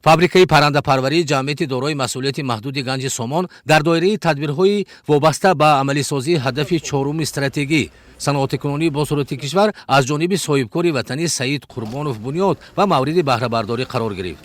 Фабрикаи паррандапарварии ҷамъияти дорои масъулияти маҳдуди Ганҷи Сомон дар доираи тадбирҳои вобаста ба амалисозии ҳадафи чоруми стратегӣ, саноатикунонии босуръати кишвар, аз ҷониби соҳибкори ватанӣ Саид Қурбонов бунёд ва мавриди баҳрабардорӣ қарор гирифт.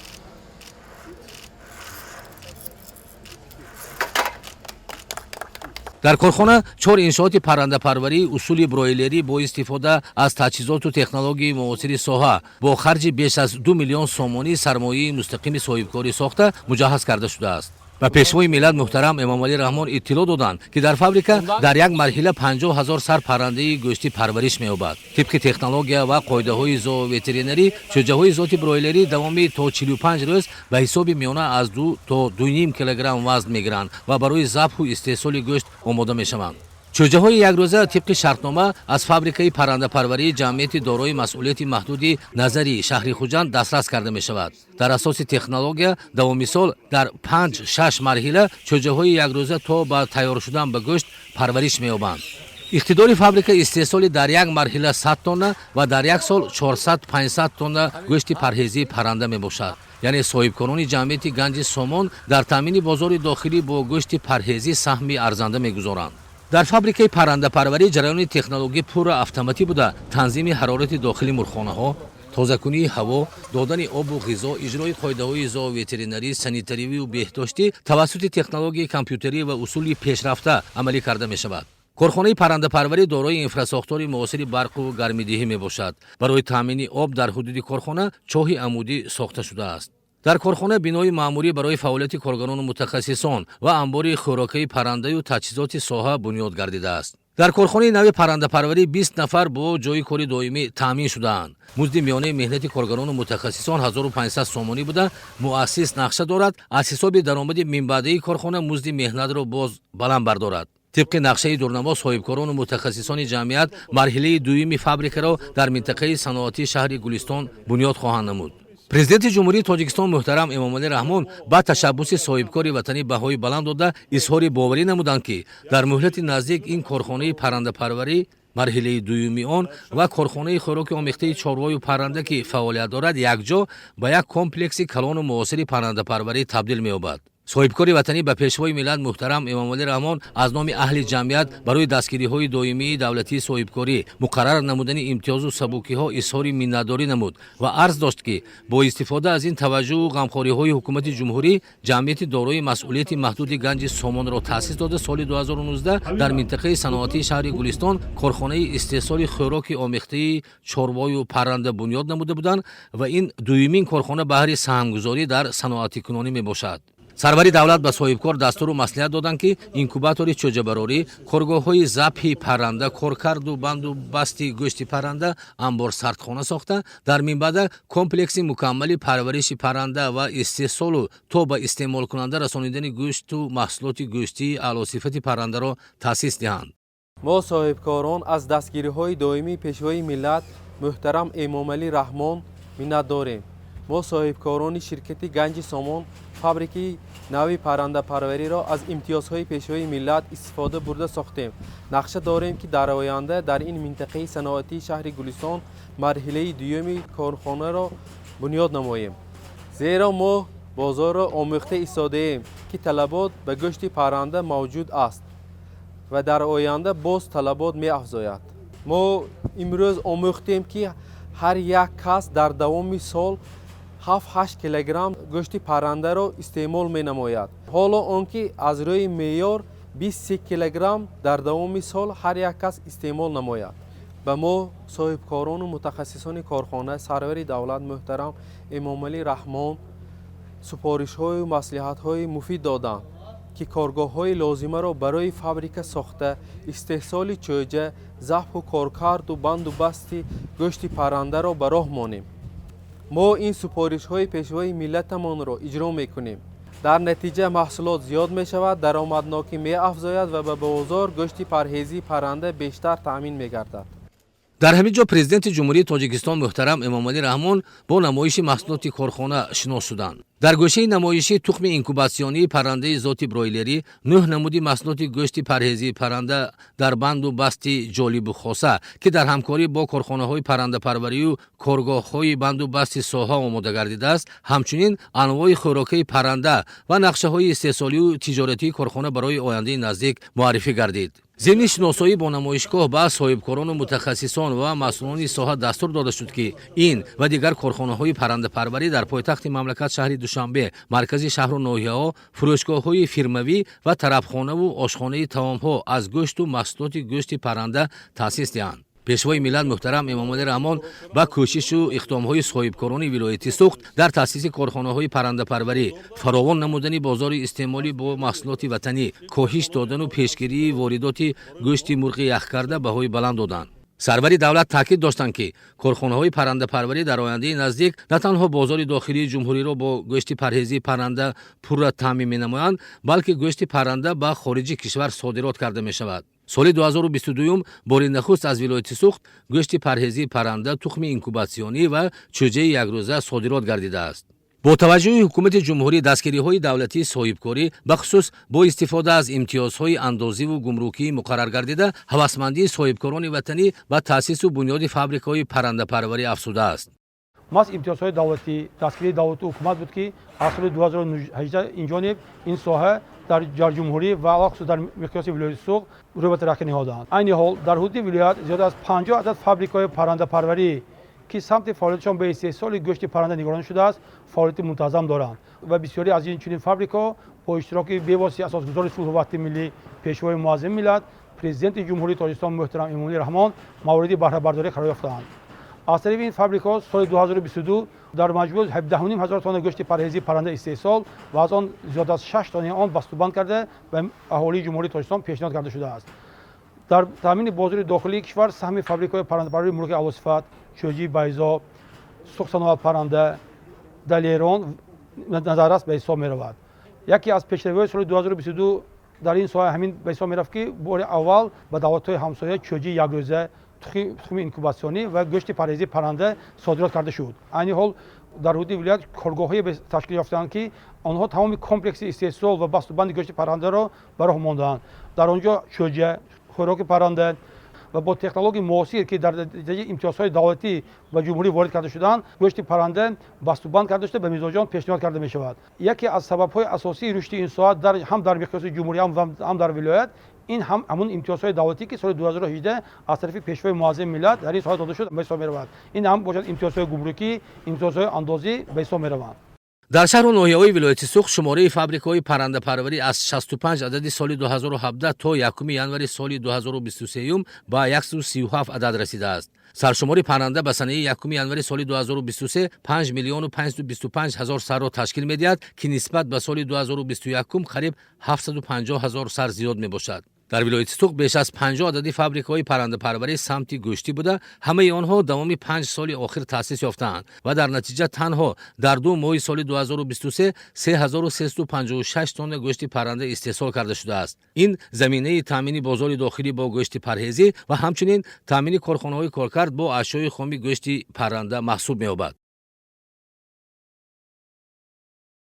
Дар корхона чор иншооти паррандапарварии усули бройлерӣ бо истифода аз таҷҳизоту технологияи муосири соҳа бо харҷи беш аз 2 миллион сомонӣ сармояи мустақими соҳибкорӣ сохта, муҷаҳҳаз карда шудааст. Ба Пешвои миллат муҳтарам Эмомалӣ Раҳмон иттилоъ доданд, ки дар фабрика дар як марҳила 50 000 сар паррандаи гӯштӣ парвариш меёбад. Тибқи технология ва қоидаҳои зооветеринарӣ, чӯҷаҳои зоти бройлерӣ давоми то 45 рӯз ба ҳисоби миёна аз 2 то 2,5 килограмм вазн мегиранд ва барои забҳу истеҳсоли гӯшт омода мешаванд. Чӯҷаҳои якрӯза тибқи шартнома аз фабрикаи паррандапарварии ҷамъияти дорои масъулияти маҳдуди Назари шаҳри Хуҷанд дастрас карда мешавад. Дар асоси технология, давоми сол дар панҷ шаш марҳила чӯҷаҳои якрӯза то ба тайёр шудан ба гӯшт парвариш меёбанд. Иқтидори фабрика истеҳсоли дар як марҳила 100 тонна ва дар як сол 400-500 тонна гӯшти парҳезии парранда мебошад. Яъне соҳибкорони ҷамъияти Ганҷи Сомон дар таъмини бозори дохилӣ бо гӯшти парҳезӣ саҳми арзанда мегузоранд. Дар фабрикаи паррандапарварӣ ҷараёни технологӣ пурра автоматӣ буда, танзими ҳарорати дохили мурғхонаҳо, тозакунии ҳаво, додани обу ғизо, иҷрои қоидаҳои зооветеринарӣ, санитаривию беҳдоштӣ тавассути технологияи компютерӣ ва усули пешрафта амалӣ карда мешавад. Корхонаи паррандапарварӣ дорои инфрасохтори муосири барқу гармидиҳӣ мебошад. Барои таъмини об дар ҳудуди корхона чоҳи амудӣ сохта шудааст. Дар корхона бинои маъмурӣ барои фаъолияти коргарону мутахассисон ва анбори хӯрокаи паррандаю таҷҳизоти соҳа бунёд гардидааст. Дар корхонаи нави паррандапарварӣ 20 нафар бо ҷойи кори доимӣ таъмин шудаанд. Музди миёнаи меҳнати коргарону мутахассисон 1500 сомонӣ буда, муассис нақша дорад аз ҳисоби даромади минбаъдаи корхона музди меҳнатро боз баланд бардорад. Тибқи нақшаи дурнамо, соҳибкорону мутахассисони ҷамъият марҳилаи дуюми фабрикаро дар минтақаи саноатии шаҳри Гулистон бунёд хоҳанд намуд. Президенти Ҷумҳурии Тоҷикистон муҳтарам Эмомалӣ Раҳмон ба ташаббуси соҳибкори ватанӣ баҳои баланд дода, изҳори боварӣ намуданд, ки дар муҳлати наздик ин корхонаи паррандапарварӣ, марҳилаи дуюми он ва корхонаи хӯроки омехтаи чорвою парранда, ки фаъолият дорад, якҷо ба як комплекси калону муосири паррандапарварӣ табдил меёбад. Соҳибкори ватанӣ ба Пешвои миллат муҳтарам Эмомалӣ Раҳмон аз номи аҳли ҷамъият барои дастгириҳои доимии давлатии соҳибкорӣ, муқаррар намудани имтиёзу сабукиҳо изҳори миннатдорӣ намуд ва арз дошт, ки бо истифода аз ин таваҷҷӯҳу ғамхориҳои ҳукумати ҷумҳурӣ ҷамъияти дорои масъулияти маҳдуди Ганҷи Сомонро таъсис дода, соли 2019 дар минтақаи саноатии шаҳри Гулистон корхонаи истеҳсоли хӯроки омехтаи чорвою парранда бунёд намуда буданд ва ин дуюмин корхона баҳри саҳмгузорӣ дар саноатикунонӣ мебошад. Сарвари давлат ба соҳибкор дастуру маслиҳат доданд, ки инкубатори чӯҷабарорӣ, коргоҳҳои забҳи парранда, коркарду банду басти гӯшти парранда, амбор, сардхона сохта, дар минбаъда комплекси мукаммали парвариши парранда ва истеҳсолу то ба истеъмолкунанда расонидани гӯшту маҳсулоти гӯштии аълосифати паррандаро таъсис диҳанд. Мо, соҳибкорон, аз дастгириҳои доимии Пешвои миллат муҳтарам Эмомалӣ Раҳмон миннатдорем. Мо, соҳибкорони ширкати Ганҷи Сомон, фабрикаи нави паррандапарвариро аз имтиёзҳои Пешвои миллат истифода бурда сохтем. Нақша дорем, ки дар оянда дар ин минтақаи саноатии шаҳри Гулистон марҳилаи дуюми корхонаро бунёд намоем, зеро мо бозорро омӯхта истодаем, ки талабот ба гӯшти парранда мавҷуд аст ва дар оянда боз талабот меафзояд. Мо имрӯз омӯхтем, ки ҳар як кас дар давоми сол 7-8 килограмм гӯшти паррандаро истеъмол менамояд, ҳоло он ки аз рӯи меъёр 20 килограмм дар давоми сол ҳар як кас истеъмол намояд. Ба мо, соҳибкорону мутахассисони корхона, сарвари давлат муҳтарам Эмомалӣ Раҳмон супоришҳою маслиҳатҳои муфид доданд, ки коргоҳҳои лозимаро барои фабрика сохта, истеҳсоли чӯҷа, забҳу коркарду банду басти гӯшти паррандаро ба роҳ монем. Мо ин супоришҳои Пешвои миллатамонро иҷро мекунем. Дар натиҷа маҳсулот зиёд мешавад, даромаднокӣ меафзояд ва ба бозор гӯшти парҳезии парранда бештар таъмин мегардад. Дар ҳамин ҷо Президенти Ҷумҳурии Тоҷикистон муҳтарам Эмомалӣ Раҳмон бо намоиши маҳсулоти корхона шинос шуданд. Дар гӯшаи намоишӣ тухми инкубатсионии паррандаи зоти бройлерӣ, нӯҳ намуди маҳсулоти гӯшти парҳезии парранда дар банду басти ҷолибу хоса, ки дар ҳамкорӣ бо корхонаҳои паррандапарварию коргоҳҳои банду басти соҳа омода гардидааст, ҳамчунин анвои хӯрокаи парранда ва нақшаҳои истеҳсолию тиҷоратии корхона барои ояндаи наздик муаррифӣ гардид. Зимни шиносоӣ бо намоишгоҳ ба соҳибкорону мутахассисон ва масъулони соҳа дастур дода шуд, ки ин ва дигар корхонаҳои паррандапарварӣ дар пойтахти мамлакат, шаҳри Душанбе, маркази шаҳру ноҳияҳо фурӯшгоҳҳои фирмавӣ ва тарабхонаву ошхонаи таомҳо аз гӯшту маҳсулоти гӯшти парранда таъсис диҳанд. Пешвои миллат муҳтарам Эмомалӣ Раҳмон ба кӯшишу иқдомҳои соҳибкорони вилояти Суғд дар таъсиси корхонаҳои паррандапарварӣ, фаровон намудани бозори истеъмолӣ бо маҳсулоти ватанӣ, коҳиш додану пешгирии воридоти гӯшти мурғи яхкарда баҳои баланд доданд. Сарвари давлат таъкид доштанд, ки корхонаҳои паррандапарварӣ дар ояндаи наздик на танҳо бозори дохилии ҷумҳуриро бо гӯшти парҳезии парранда пурра таъмин менамоянд, балки гӯшти парранда ба хориҷи кишвар содирот карда мешавад. Соли 2022 бори нахуст аз вилояти Суғд гӯшти парҳезии парранда, тухми инкубатсионӣ ва чӯҷаи якрӯза содирот гардидааст. Бо таваҷҷӯҳи ҳукумати ҷумҳурӣ, дастгириҳои давлатии соҳибкорӣ, бахусус бо истифода аз имтиёзҳои андозиву гумрукии муқаррар гардида, ҳавасмандии соҳибкорони ватанӣ ба таъсису бунёди фабрикаҳои паррандапарварӣ афзудааст. Маҳз имтиёзҳои давлатӣ, дастгирии давлату ҳукумат буд, ки аз соли 2018 инҷониб ин соҳа дар ҷумҳурӣ ва алахусус дар миқёси вилояти Суғд рӯ ба тараққӣ ниҳоданд. Айни ҳол дар ҳудуди вилоят зиёда аз 50 адад фабрикаҳои паррандапарварӣ, ки самти фаъолиятшон ба истеҳсоли гӯшти парранда нигаронда шудааст, фаъолияти мунтазам доранд ва бисёре аз ин чунин фабрикаҳо бо иштироки бевоситаи асосгузори сулҳу ваҳдати миллӣ, пешвои муаззами миллат, Президенти Ҷумҳурии Тоҷикистон муҳтарам Эмомалӣ Раҳмон мавриди баҳрабардорӣ қарор ёфтаанд. Аз тарафи ин фабрикаҳо соли 2022 дар маҷмӯъ 17,5 ҳазор тонна гӯшти парҳезии парранда истеҳсол ва аз он зиёда аз 6 тоннаи он бастубанд карда ба аҳолии Ҷумҳурии Тоҷикистон пешниҳод карда шудааст. Дар таъмини бозори дохилии кишвар саҳми фабрикаҳои паррандапарварии мурғи аълосифат, чӯҷии байзо, Суғд парранда, далерон назаррас ба ҳисоб меравад. Яке аз пешравиҳои соли 2022 дар ин соҳа ҳамин ба ҳисоб мерафт, ки бори аввал ба давлатҳои ҳамсоя чӯҷии якрӯза, тухми инкубатсионӣ ва гӯшти парҳезии парранда содирот карда шуд. Айни ҳол дар ҳудуди вилоят коргоҳҳое ташкил ёфтаанд, ки онҳо тамоми комплекси истеҳсол ва бастубанди гӯшти паррандаро ба роҳ мондаанд. Дар он ҷо чӯҷа, хӯроки парранда ва бо технологияи муосир, ки дар натиҷаи имтиёзҳои давлатӣ ба ҷумҳурӣ ворид карда шудаанд, гӯшти парранда бастубанд карда шуда ба мизоҷон пешниҳод карда мешавад. Яке аз сабабҳои асосии рушди ин соҳа ҳам дар миқёси ҷумҳурӣ, ҳам дар вилоят ин ҳам ҳамун имтиёзҳои давлатӣ, ки соли 2018 аз тарафи пешвои муаззами миллат дар ин соҳа дода шуд, ба ҳисоб меравад. Ин ҳам бошад имтиёзҳои гумрукӣ, имтиёзҳои андозӣ ба ҳисоб мераванд. Дар шаҳру ноҳияҳои вилояти Суғд шумораи фабрикаҳои паррандапарварӣ аз 65 адади соли 2017 то 1 январи соли 2023 ба 137 адад расидааст. Саршумори парранда ба санаи 1 январи соли 2023 5 миллиону 525 ҳазор сарро ташкил медиҳад, ки нисбат ба соли 2021 қариб 750 ҳазор сар зиёд мебошад. Дар вилояти Суғд беш аз 50 адади фабрикаҳои паррандапарварӣ самти гӯштӣ буда, ҳамаи онҳо давоми 5 соли охир таъсис ёфтаанд ва дар натиҷа танҳо дар 2 моҳи соли 2023 3356 тонна гӯшти парранда истеҳсол карда шудааст. Ин заминаи таъмини бозори дохилӣ бо гӯшти парҳезӣ ва ҳамчунин таъмини корхонаҳои коркард бо ашёи хоми гӯшти парранда маҳсуб меёбад.